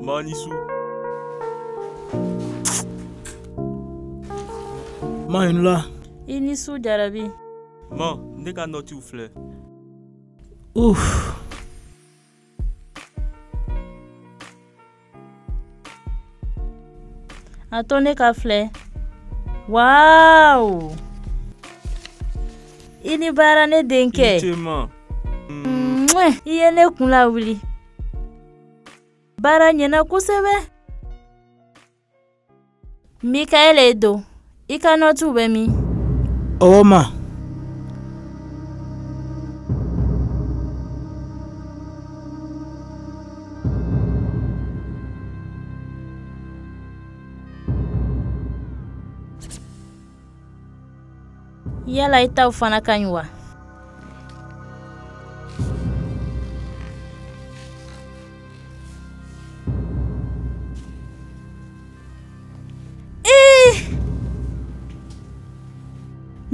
Ma ni su. Ma i ni wula. I ni su Jarabi. Ma, ne ka nɔtiw filɛ. Uf. A to ne ka filɛ. Waaw! I ni baara ne denkɛ. I ce ma. I ye ne kun lawuli. Baara ɲɛna kosɛbɛ. Mikaɛl e don. I ka nɔtiw bɛ min? Ɔwɔ ma. Yala i taw fana ka ɲi wa?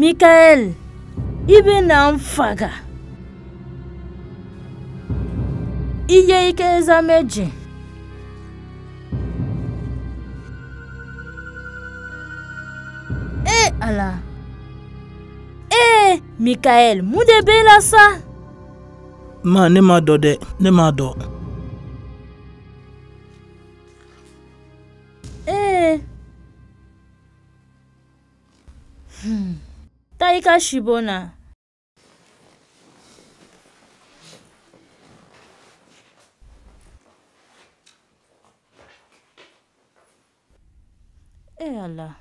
Mikaɛl, i bɛna n faga. I ye i ka examen jɛn. Eh Ala! Eh Mikaɛl, mun de b'e la sa? Ma, ne m'a dɔn dɛ, ne m'a dɔn. Eh. Taa i ka sibon na. Eh Ala.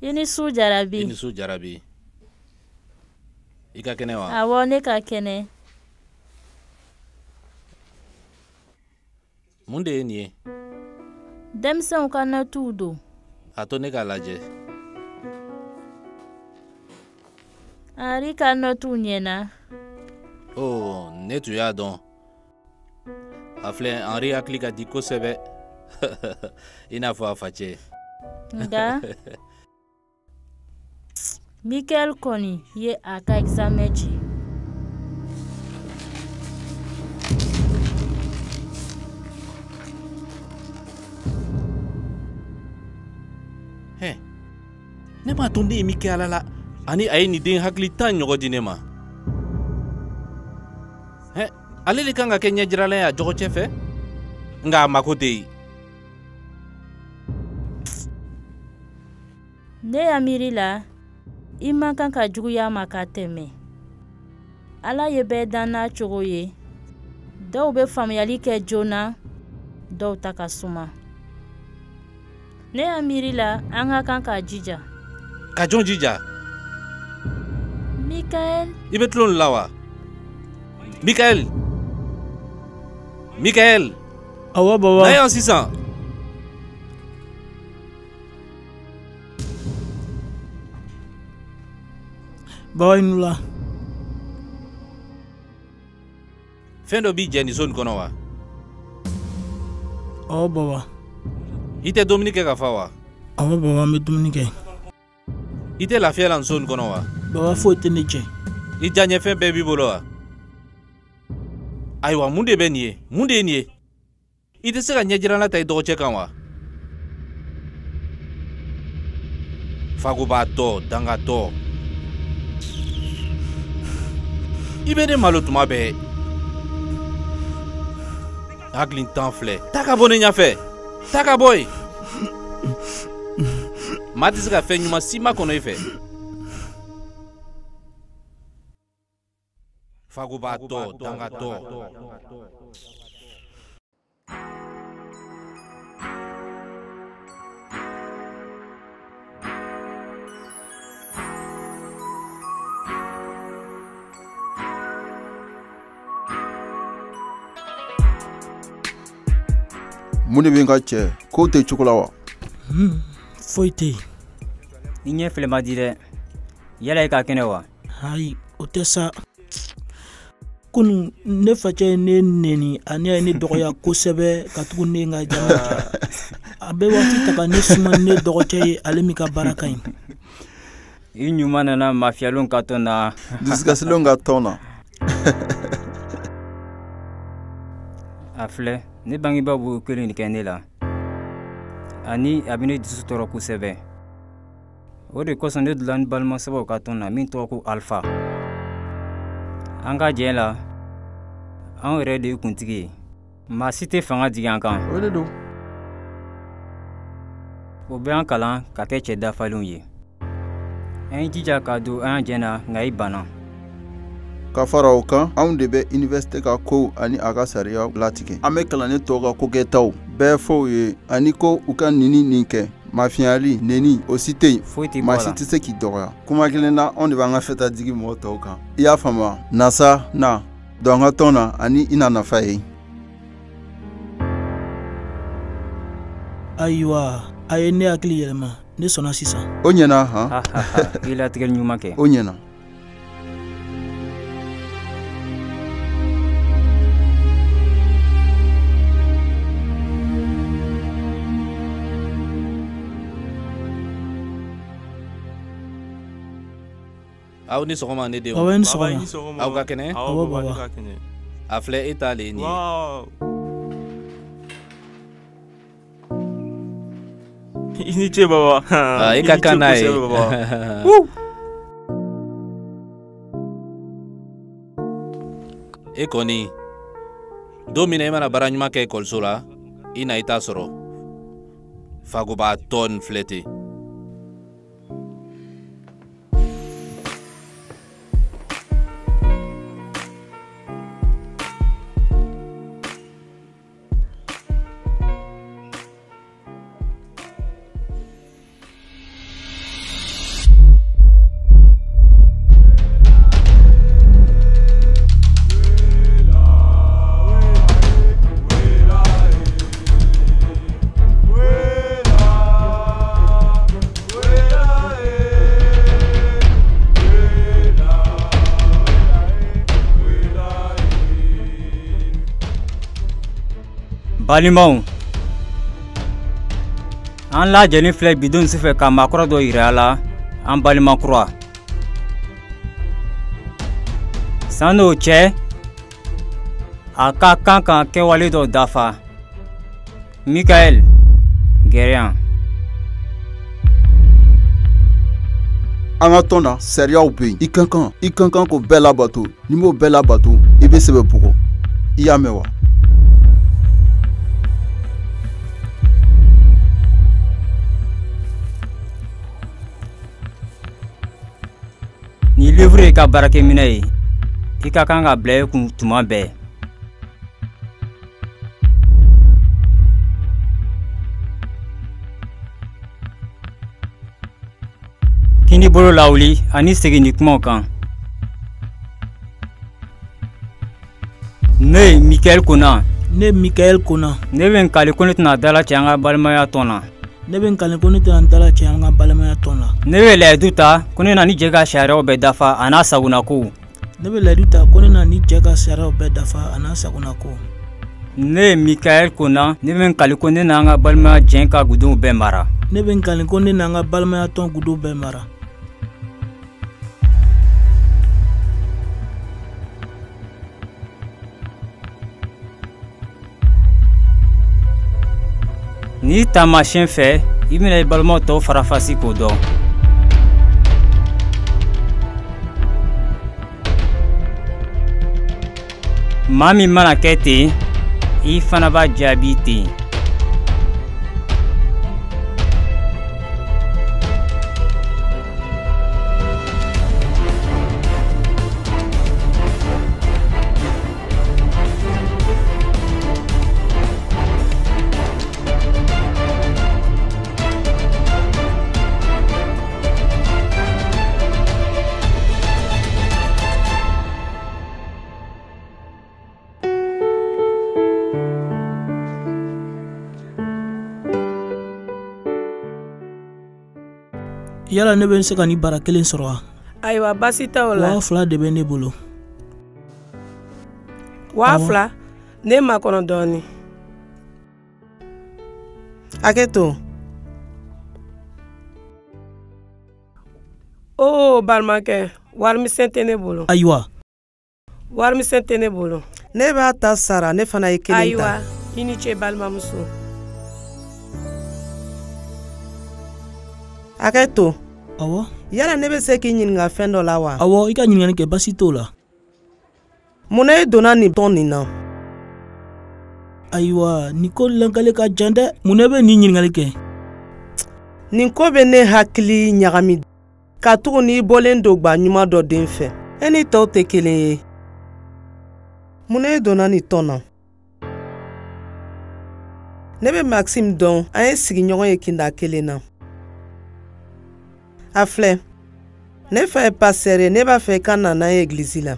I ni su Jarabi. I ni su Jarabi. I ka kɛnɛ wa? Awɔ, ne ka kɛnɛ. Mun de ye nin ye? Denmisɛnw ka nɔtiw don. A to ne k'a lajɛ. Henri ka nɔtiw ɲɛna. Oh, ne tun y'a dɔn. A filɛ, Henri hakili ka di kosɛbɛ. I n'a fɔ a facɛ. Nka Mikaɛl kɔni ye a ka examen jɛ. Hɛ, ne m'a dɔn ne ye min kɛ Ala la, ani a ye nin den hakili tan ɲɔgɔn di ne ma. Hɛ, ale de kan ka kɛ ɲɛjiralan ye a dɔgɔcɛ fɛ, nka a mako tɛ yen. Ne ya miiri la, i man kan ka juguya ma ka tɛmɛ. Ala ye bɛɛ dan n'a cogo ye. Dɔw bɛ faamuyali kɛ joona, dɔw ta ka suma. Ne ya miiri la, an ka kan k'a jija. Ka jɔn jija? Mikaɛl. I bɛ tulon la wa? Mikaɛl. Mikaɛl. Awɔ baba. Na yan sisan. Baba i ni wula. Fɛn dɔ b'i jɛ nin so nin kɔnɔ wa? Awɔ baba. I tɛ dumuni kɛ ka fa wa? Awɔ baba, n bɛ dumuni kɛ. I tɛ lafiya la nin so nin kɔnɔ wa? Baba, foyi tɛ ne jɛ. I diyaɲɛfɛn bɛɛ b'i bolo wa? Ayiwa, mun de bɛ nin ye? Mun de ye nin ye? I tɛ se ka ɲɛjirala ta i dɔgɔcɛ kan wa? Fagobatɔ, dangatɔ. I bɛ ne malo tuma bɛɛ. Hakilintan filɛ. Taa ka bɔ ne ɲɛfɛ. Taa ka bɔ yen. Maa tɛ se ka fɛn ɲuman si makɔnɔ i fɛ. Fagobatɔ, dangatɔ. Mun de bɛ n ka cɛ kow tɛ cogo la wa? Foyi tɛ yen. I ɲɛ filɛ ma di dɛ. Yala i ka kɛnɛ wa? Ayi, o tɛ sa. Kunun ne facɛ ye ne neni ani a ye ne dɔgɔya kosɛbɛ ka tugu ne ka jama. A bɛ waati ta ka ne suma ni ne dɔgɔcɛ ye, ale min ka baara ka ɲi. I ɲuman nana mafiyalenw ka tɔn na. Dusukasilenw ka tɔn na. A filɛ, ne bangebaaw b'o kelen de kɛ ne la. Ani a bɛ ne dusu tɔɔrɔ kosɛbɛ. O de kosɔn ne donna ni balima sabaw ka tɔn na min tɔgɔ ko Alpha. An ka jɛ la, anw yɛrɛ de ye kuntigi ye. Maa si tɛ fanga jigin an kan. O de don. O bɛ an kalan ka kɛ cɛ dafalenw ye. An ye jija ka don an jɛ na, nka i banna. Ka fara o kan, anw de bɛ université ka kow ani a ka sariyaw latigɛ. An bɛ kalanden tɔw ka kokɛtaw bɛɛ fɔ u ye ani ko u ka nin ni nin kɛ. Mafiyɛnyali, neni, o si tɛ yen. Foyi tɛ bɔ a la. Maa si tɛ se k'i dɔgɔya. Kuma kelen na, anw de b'an ka fɛta digi mɔgɔ tɔw kan. I y'a faamu wa? Na sa, na. Don an ka tɔn na ani i na nafa ye. Ayiwa, a ye ne hakili yɛlɛma. Ne sɔnna sisan. O ɲɛna han? I latigɛli ɲuman kɛ. O ɲɛna. Aw ni sɔgɔma ne denw. Baba, i ni sɔgɔma. Aw ka kɛnɛ? Awɔ baba. A filɛ, e ta le ye nin ye. I ni ce baba. I ka kan n'a ye. E kɔni, don min na i mana baara ɲuman kɛ ekɔliso la, i na i ta sɔrɔ. Fagoba tɔ nin filɛ ten. Balimaw, an lajɛlen filɛ bidon sufɛ ka maakɔrɔ dɔ yira a la, an balima kura. San'o cɛ, a ka kan ka kɛwale dɔ dafa. Mikaɛl, gɛrɛ yan. An ka tɔn na, sariyaw bɛ yen. I ka kan k'o bɛɛ labato. N'i m'o bɛɛ labato, i bɛ sɛbɛ bugɔ. I y'a mɛn wa? Ni livre ye ka baarakɛminɛ ye, i ka kan ka bila i kun tuma bɛɛ. Kini bolo lawuli ani segin ni kumaw kan. Ne Mikaɛl Kona. Ne Mikaɛl Kona. Ne bɛ n kali ko ne tɛna dala cɛ an ka balimaya tɔn na. Ne bɛ n kali ko ne tɛna n dala cɛ an ka balimaya tɔn la. Ne bɛ layidu ta ko ne na ni jɛ ka sariyaw bɛɛ dafa a n'a sagonako. Ne bɛ layidu ta ko ne na ni jɛ ka sariyaw bɛɛ dafa a n'a sagonako. Ne Mikaɛl Kona, ne bɛ n kali ko ne n'an ka balimaya jɛ ka gudow bɛɛ mara. Ne bɛ n kali ko ne n'an ka balimaya tɔn gudow bɛɛ mara. N'i taamasiyɛn fɛ, i bɛna i balimaw tɔw farafasi k'o dɔn. Maa min mana kɛ ten, i fana b'a jaabi ten. Yala ne bɛ se ka ni bara kelen sɔrɔ wa? Ayiwa, baasi tɛ o la. 2000 de bɛ ne bolo. 2000? Ne ma kɔnɔ dɔɔnin. Hakɛ to. Oh, balimakɛ, warimisɛn tɛ ne bolo. Ayiwa. Warimisɛn tɛ ne bolo. Ne b'a ta sara, ne fana ye kelen ta. Ayiwa, i ni ce balimamuso. Hakɛ to. Awɔ. Yala ne bɛ se k'i ɲininka fɛn dɔ la wa? Awɔ, i ka ɲininkali kɛ, baasi t'o la. Mun na e donna nin tɔn nin na? Ayiwa, nin ko lankale ka jan dɛ. Mun na e bɛ nin ɲininkali kɛ? Nin ko bɛ ne hakili ɲagami. Katugu n'i bɔlen don gba ɲuman dɔ den fɛ, e ni tɔw tɛ kelen ye. Mun na e donna nin tɔn na? Ne bɛ Maxime dɔn, an ye sigiɲɔgɔn ye kinda kelen na. A filɛ, ne fa ye pasɛri ye, ne b'a fɛ i ka na n'an ye egilizi la.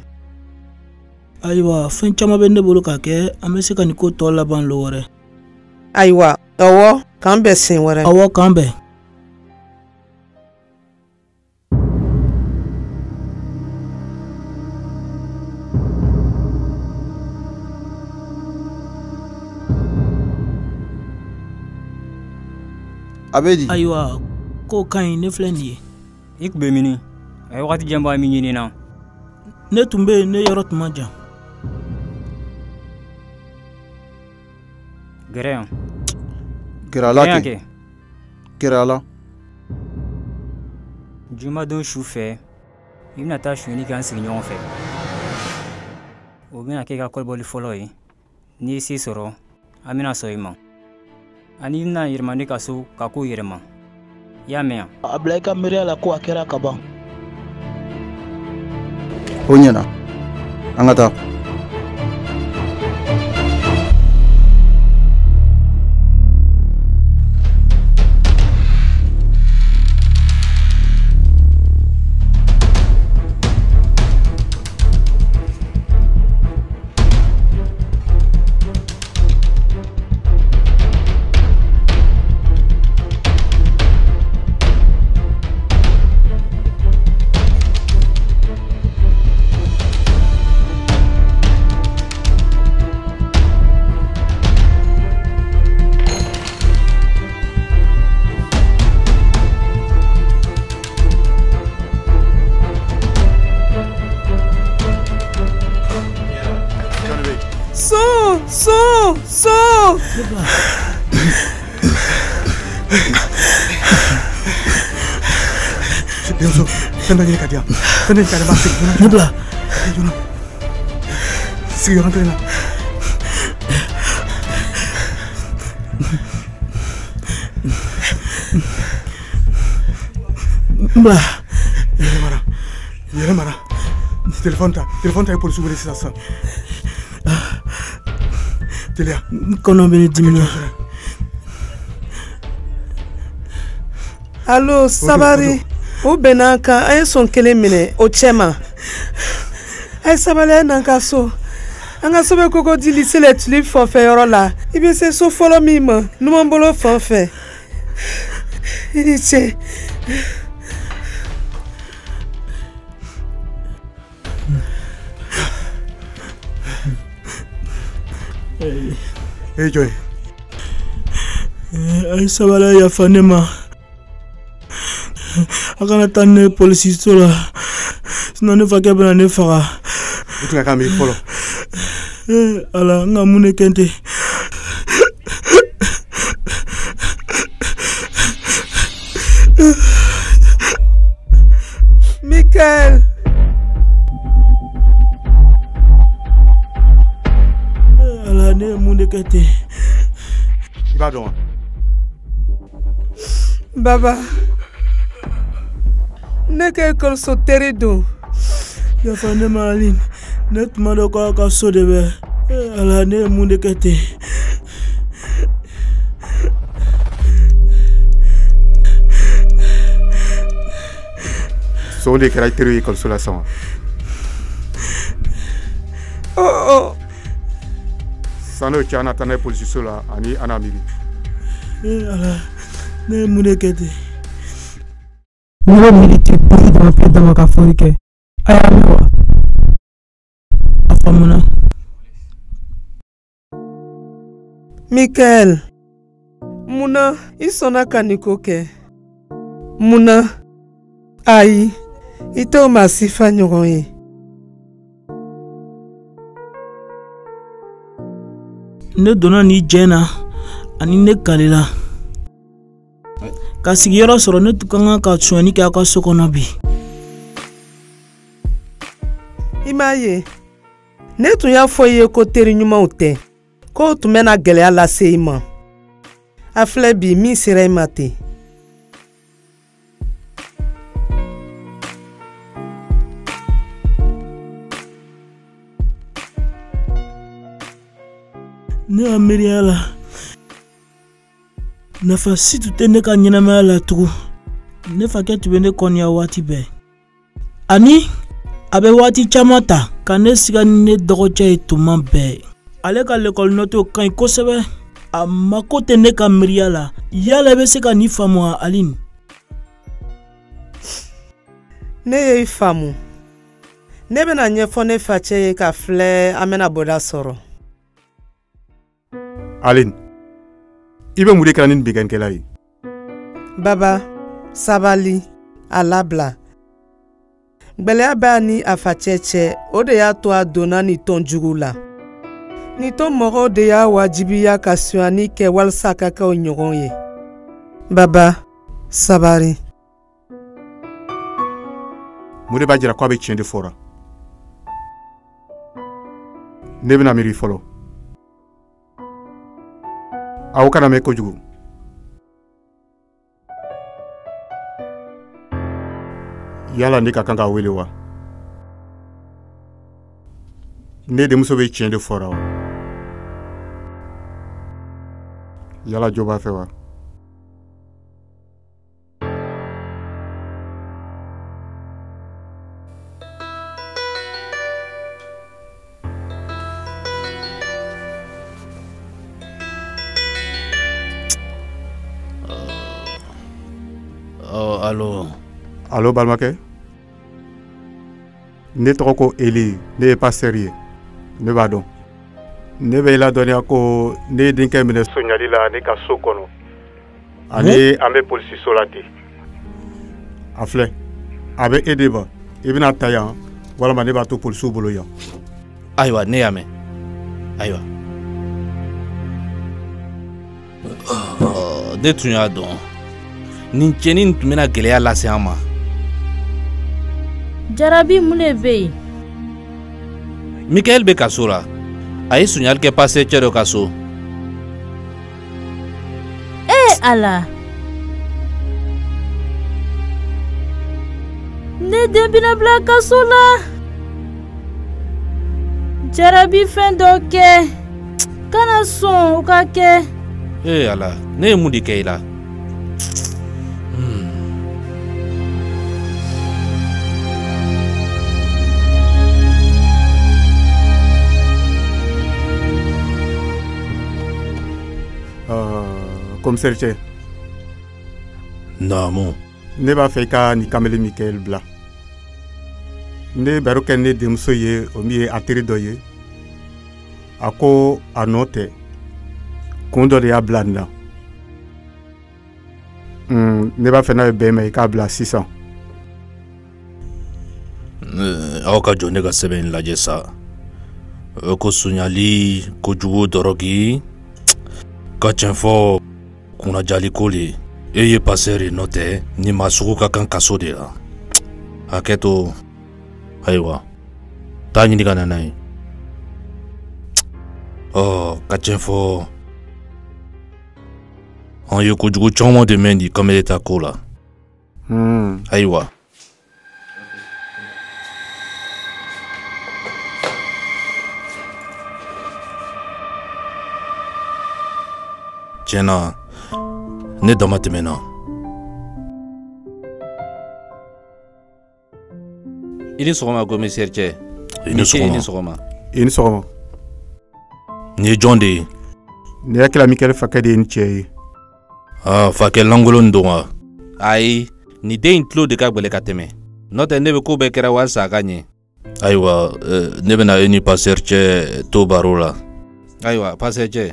Ayiwa, fɛn caman bɛ ne bolo ka kɛ, an bɛ se ka nin ko tɔ laban lon wɛrɛ. Ayiwa, ɔwɔ, k'an bɛn siɲɛ wɛrɛ. Awɔ, k'an bɛn. A bɛ di? Ayiwa, k'o ka ɲi, ne filɛ nin ye. I tun bɛ mini? A ye wagati janba min ɲini na. Ne tun bɛ yen, ne yɔrɔ tun man jan. Gɛrɛ yan. Gɛrɛ a la kɛ. Gɛrɛ a la. Jumadon su fɛ, i bɛna taa sonyali kɛ an sigiɲɔgɔn fɛ. O bɛna kɛ i ka kɔlɔbɔli fɔlɔ ye. N'i ye se sɔrɔ, an bɛna sɔn i ma. Ani i bɛna yɛlɛma ne ka so ka ko yɛlɛma. I y'a mɛn wa? A bila i ka miiriya la ko a kɛra ka ban. O ɲɛna, an ka taa. So! Denmuso, fɛn dɔ ɲini ka di yan. Fɛn dɔ ɲini ka di yan, n b'a segin. Ne bila. Joona. Sigi yɔrɔ kelen na. N bila. Yɛrɛ mara. Yɛrɛ mara. Téléphone ta. Téléphone ta i polisiw wele sisan sisan. Teliya. N kɔnɔ bɛ ne dimi na. Allo, sabari. O bɛnna an kan, an ye sɔn kelen minɛ o cɛ ma. A ye sabali, a ye n'an ka so. An ka so bɛ Cocody lycée Les Tulipes fanfɛ yɔrɔ la. I bɛ se so fɔlɔ min ma, numanbolo fan fɛ. I ni ce. E ye jɔn ye? A ye sabali, a ye yafa ne ma. A kana taa ne polisiso la, sinon ne fakɛ bɛna ne faga. I tun ka kan miiri fɔlɔ. Ala, n ka mun de kɛ n ten? Michael. Ala, ne ye mun de kɛ ten? I b'a dɔn wa? Baba, ne ka ekɔliso teri don. Yafa ne ma Aline, ne tun b'a dɔn k'aw ka so de bɛ. Ala, ne ye mun de kɛ ten? Son de kɛra i teri ye ekɔliso la sisan wa? Oh oh. San'o cɛ, an na taa n'a ye polisiso la ani an n'a miiri. Ala, ne ye mun de kɛ ten? Ne bɛ miiri ten basi dama fɛn dama ka fɔli kɛ. A y'a mɛn wa? A faamuna. Michael, Mun na i sɔnna ka nin ko kɛ? Mun na? Ayi, i t'o maa sifa ɲɔgɔn ye. Ne donna nin jɛ na ani ne kalila. Ka sigiyɔrɔ sɔrɔ, ne tun ka kan ka sonyani kɛ aw ka so kɔnɔ bi. I m'a ye, ne tun y'a fɔ i ye ko teri ɲumanw tɛ, k'o tun bɛna gɛlɛya lase i ma. A filɛ bi min sera i ma ten. Ne ka miiriya la, nafa si tun tɛ ne ka ɲɛnamaya la tugun. Ne fakɛ tun bɛ ne kɔniya waati bɛɛ. Ani a bɛ waati caman ta ka ne siga ni ne dɔgɔcɛ ye tuma bɛɛ. Ale ka lekɔli nɔtiw ka ɲi kosɛbɛ. A mako tɛ ne ka miiriya la. Yala i bɛ se ka nin faamu wa, Aline? Ne ye i faamu. Ne bɛna ɲɛfɔ ne facɛ ye ka filɛ an bɛna bɔda sɔrɔ. Aline, i bɛ mun de kɛra ni nin binkannikɛla ye? Baba, sabali, a labila. Gwɛlɛya b'a ni a facɛ cɛ, o de y'a to a donna nin tɔn jugu la. Nin tɔn mɔgɔw de y'a wajibiya ka sonyani kɛ walasa a ka kɛ o ɲɔgɔn ye. Baba, sabari. Mun de b'a jira k'a bɛ tiɲɛ de fɔra? Ne bɛna miiri fɔlɔ. Aw kana mɛn kojugu. Yala ne ka kan k'a wele wa? Ne denmuso bɛ tiɲɛ de fɔra wa? Yala jo b'a fɛ wa? Alo. Alo balimakɛ. Ne tɔgɔ ko Eli, ne ye pasteur ye. Ne b'a dɔn. Ne bɛ i ladɔnniya ko ne ye denkɛ minɛ sonyali la ne ka so kɔnɔ. Ani an bɛ polisiso la ten. A filɛ, a bɛ e de ma. I bɛna ta yan walima ne b'a to polisiw bolo yan. Ayiwa, ne y'a mɛn. Ayiwa. Ne tun y'a dɔn. Nin cɛnin tun bɛna gɛlɛya lase an ma. Jarabi, mun de bɛ yen? Mikael bɛ kaso la. A ye sonyali kɛ pasteur cɛ dɔ ka so. Ee Ala! Ne den bɛna bila kaso la. Jarabi, fɛn dɔ kɛ. Kana sɔn o ka kɛ. Ee Ala, ne ye mun de kɛ i la? Commissaire cɛ. Naamu. Ne b'a fɛ i ka nin kamalen Mikael bila. Ne ye baro kɛ ne denmuso ye, o min ye a teri dɔ ye. A ko a nɔ tɛ. Kun dɔ de y'a bila nin na. Ne b'a fɛ n'a ye bɛn ma i k'a bila sisan. Aw ka jɔ ne ka sɛbɛn in lajɛ sa. Ko sonyali, kojugu, dɔrɔgi, ka tiɲɛ fɔ kunnajali ko le. E ye pasteur ye, n'o tɛ nin maa sugu ka kan kaso de la. Hakɛ to. Ayiwa, taa ɲini ka na n'a ye. Ka tiɲɛ fɔ, an ye kojugu caman de mɛn nin kamalen ta ko la. Ayiwa. Tiɲɛ na, ne dama tɛmɛna. I ni sɔgɔma commissaire cɛ. I ni sɔgɔma. I ni sɔgɔma. I ni sɔgɔma. Nin ye jɔn de ye? Ne hakili la Mikael fakɛ de ye nin cɛ ye. Ah, fakɛ lankolon don wa? Ayi, nin den in tulo de ka gwɛlɛ ka tɛmɛ. N'o tɛ ne bɛ ko bɛɛ kɛra walasa a ka ɲɛ. Ayiwa, ne bɛna e ni pasteur cɛ to baro la. Ayiwa, pasteur cɛ,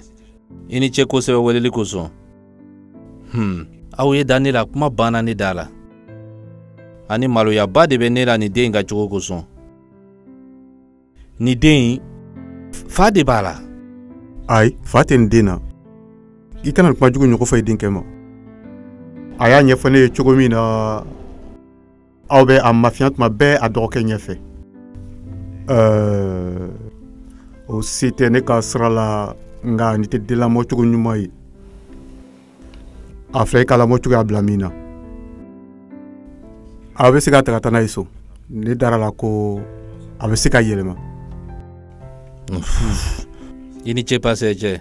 i ni ce kosɛbɛ weleli kosɔn. Aw ye da ne la, kuma banna ne da la. Ani maloyaba de bɛ ne la nin den in ka cogo kosɔn. Nin den in, fa de b'a la. Ayi, fa tɛ nin den na. I kana kuma jugu ɲɔgɔn fɔ i denkɛ ma. A y'a ɲɛfɔ ne ye cogo min na, aw bɛ a mafiya tuma bɛɛ a dɔgɔkɛ ɲɛfɛ. O se tɛ ne ka sira la, nka nin tɛ den lamɔcogo ɲuman ye. A filɛ i ka lamɔcogo y'a bila min na. A bɛ se ka ta ka taa n'a ye so. Ne dara la ko a bɛ se ka yɛlɛma. I ni ce pasɛ cɛ.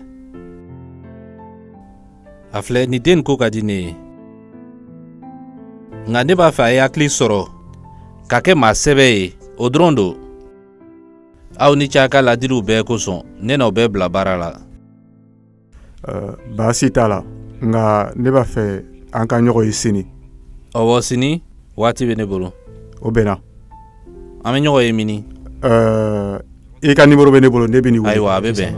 A filɛ nin den ko ka di ne ye. Nka ne b'a fɛ a ye hakili sɔrɔ ka kɛ maa sɛbɛ ye, o dɔrɔn don. Aw ni ce a ka ladiliw bɛɛ kosɔn, ne n'aw bɛɛ bila baara la. Baasi t'a la, nka ne b'a fɛ an ka ɲɔgɔn ye sini. Ɔwɔ, sini waati bɛ ne bolo. O bɛnna. An bɛ ɲɔgɔn ye mini? I ka nimoro bɛ ne bolo, ne bɛ n'i wele. Ayiwa, a bɛ bɛn.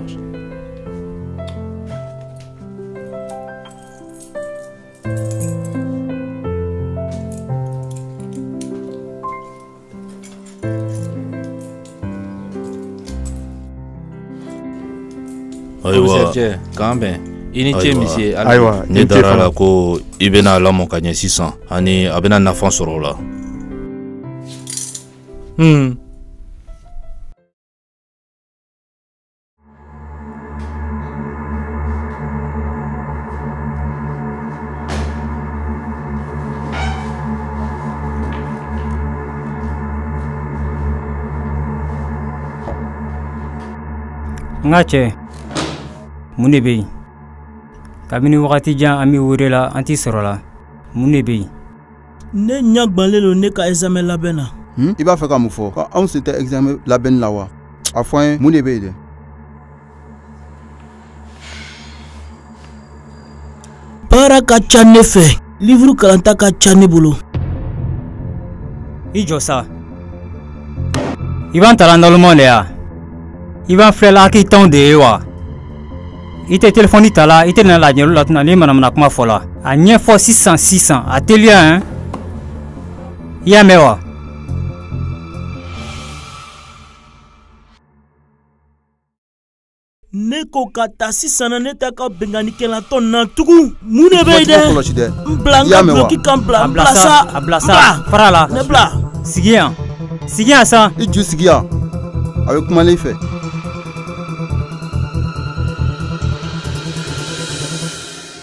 Ayiwa, k'an bɛn. I ni ce misi. Ayiwa, ne dara la ko i bɛna lamɔ ka ɲɛ sisan, ani a bɛna nafa sɔrɔ o la. N ka cɛ, mun de bɛ yen? Kabini wagati jan an bɛ wele la, an t'i sɔrɔ la. Mun de bɛ yen? Ne ɲɛ gbalen don ne ka examen labɛn na. I b'a fɛ ka mun fɔ? Ko anw sen tɛ examen labɛnni la wa? A fɔ an ye mun de bɛ yen dɛ? Baara ka ca ne fɛ, livre kalanta ka ca ne bolo. I jɔ sa. I b'an tala naloma de ya? I b'an filɛla hakilitanw de ye wa? I tɛ telefɔni ta la, i tɛ na lajɛliw la tuna ni manamana kuma fɔ la. A ɲɛfɔ sisan sisan, a teliya hein? I y'a mɛn wa? Ne ko ka taa sisan na, ne t'a ka binkannikɛlatɔn na tugun. Mun de bɛ yen dɛ? N bila n ka duloki kan bila, n bila sa. A bila sa, fara la. Ne bila. Sigi yan, sigi yan sa. I ju sigi yan, a bɛ kuma ne fɛ.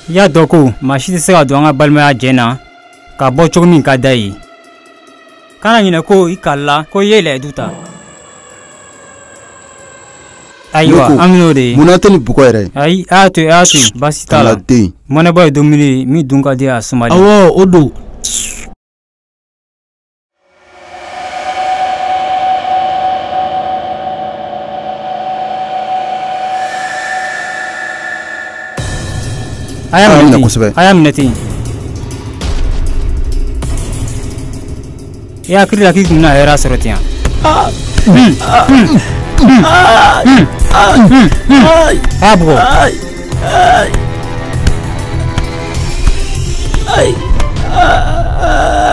I y'a dɔn ko maa si tɛ se ka don an ka balimaya jɛ na ka bɔ cogo min ka d'a ye. Kana ɲinɛ ko i kalila ko i ye layidu ta. Ayiwa, an bɛn'o de ye. Munna tɛ nin bugɔ yɛrɛ ye? Ayi, a y'a to yen, a y'a to yen, baasi t'a la. Mɔnɛbɔ ye dumuni ye min dun ka di a sumalen. Awɔ, o don. A y'a minɛ ten, a y'a minɛ ten. I hakili la k'i tun bɛna hɛrɛ sɔrɔ ten wa? A y'a bugɔ.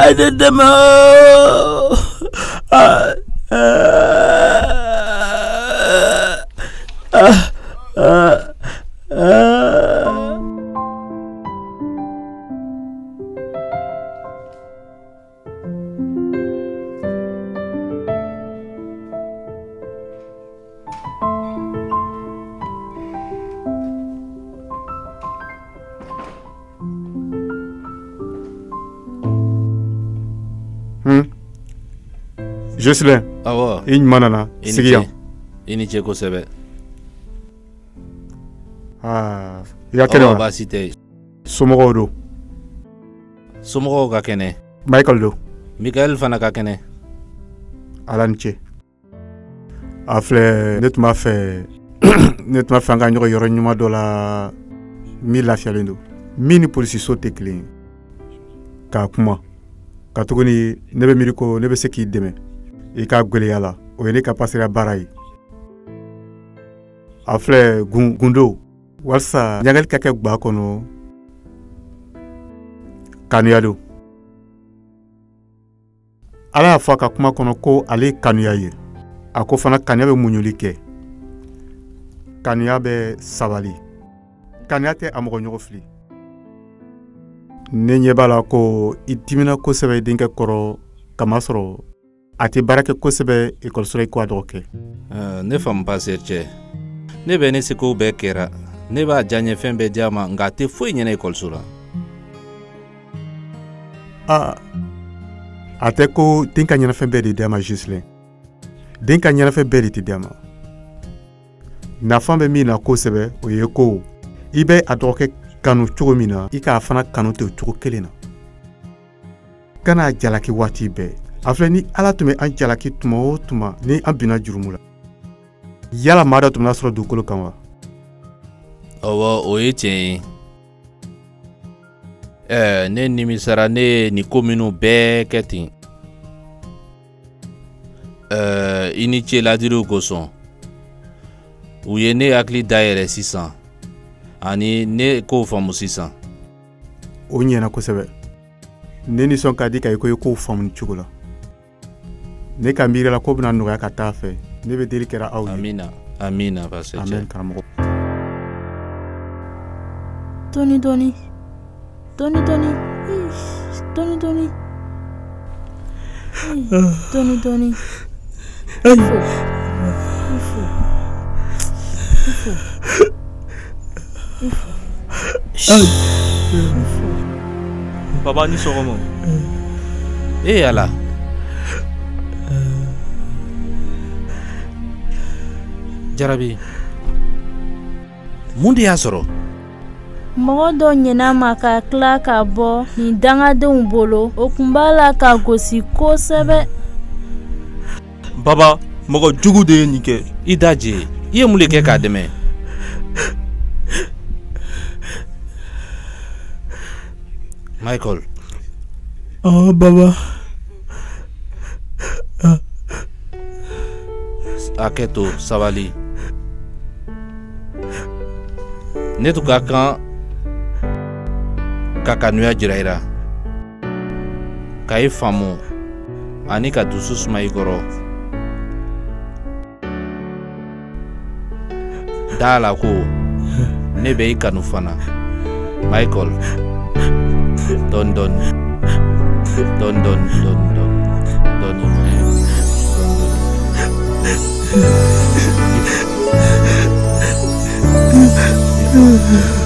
Ayi, ne dɛmɛ. Jocelyn. Awɔ. I ɲuman nana. Sigi yan. I ni ce kosɛbɛ. Aa, i ka kɛnɛ wa? Baasi tɛ yen. Somɔgɔw don? Somɔgɔw ka kɛnɛ. Michael don? Michael fana ka kɛnɛ. Ala ni ce. A filɛ, ne tun b'a fɛ an ka ɲɔgɔn yɔrɔ ɲuman dɔ la min lafiyalen don, min ni polisiso tɛ kelen ye, k'a kuma. Ka tuguni ne bɛ miiri ko ne bɛ se k'i dɛmɛ i ka gwɛlɛya la, o ye ne ka pasɛriya baara ye. A filɛ, gundo walasa ɲagali ka kɛ gwa kɔnɔ, Kanuya don. Ala y'a fɔ a ka kuma kɔnɔ ko ale ye kanuya ye. A ko fana kanuya bɛ muɲuli kɛ. Kanuya bɛ sabali. Kanuya tɛ a mɔgɔ ɲɔgɔn fili. Ne ɲɛ b'a la ko i dimina kosɛbɛ i denkɛ kɔrɔ kamasɔrɔ a tɛ baara kɛ kosɛbɛ ekɔliso la i ko a dɔgɔkɛ. Ne faamu pasteur cɛ. Ne bɛ ne seko bɛɛ kɛra. Ne b'a diyaɲɛ fɛn bɛɛ di a ma nka a tɛ foyi ɲɛna ekɔliso la. A tɛ ko den ka ɲɛnafɛn bɛɛ de di a ma Jocelyn. Den ka ɲɛnafɛn bɛɛ de tɛ di a ma. Nafa bɛ min na kosɛbɛ o ye ko i bɛ a dɔgɔkɛ kanu cogo min na i k'a fana kanu ten o cogo kelen na. Kana jalaki waati bɛɛ. A filɛ ni Ala tun bɛ an jalaki tuma o tuma ni an binna jurumu la. Yala maa dɔ tun bɛna sɔrɔ dugukolo kan wa? Ɔwɔ, o ye tiɲɛ ye. Ne nimisara ne ye nin ko minnu bɛɛ kɛ ten. I ni ce ladiliw kosɔn. U ye ne hakili dayɛlɛ sisan ani ne k'o faamu sisan. O ɲɛna kosɛbɛ. Ne nisɔn ka di ka i ko i k'o faamu nin cogo la. Ne ka miiri la ko bɛna nɔgɔya ka taa fɛ. Ne bɛ deli kɛra aw ye. Amina, amina pasteur. Amen karamɔgɔ. Dɔɔni dɔɔni. Dɔɔni dɔɔni. Dɔɔni dɔɔni. Dɔɔni dɔɔni. Ifo. Ifo. Ifo. Ifo. Ifo. Baba ni sɔgɔma. E Ala. Jarabi. Mun de y'a sɔrɔ? Mɔgɔ dɔ ɲin'a ma ka tila ka bɔ nin dangadenw bolo, o kun b'a la ka gosi kosɛbɛ. Baba, mɔgɔ jugu de ye nin kɛ. I da je, i ye mun de kɛ k'a dɛmɛ? Michael. Oh, baba. Hakɛ to, sabali. Ne tun ka kan ka kanuya jira i la, ka i faamu ani ka dusu suma i kɔrɔ. Da la ko ne bɛ i kanu fana. Michael. Dɔɔni dɔɔni. Dɔɔni dɔɔni dɔɔni dɔɔni. Dɔɔni. Dɔɔni dɔɔni.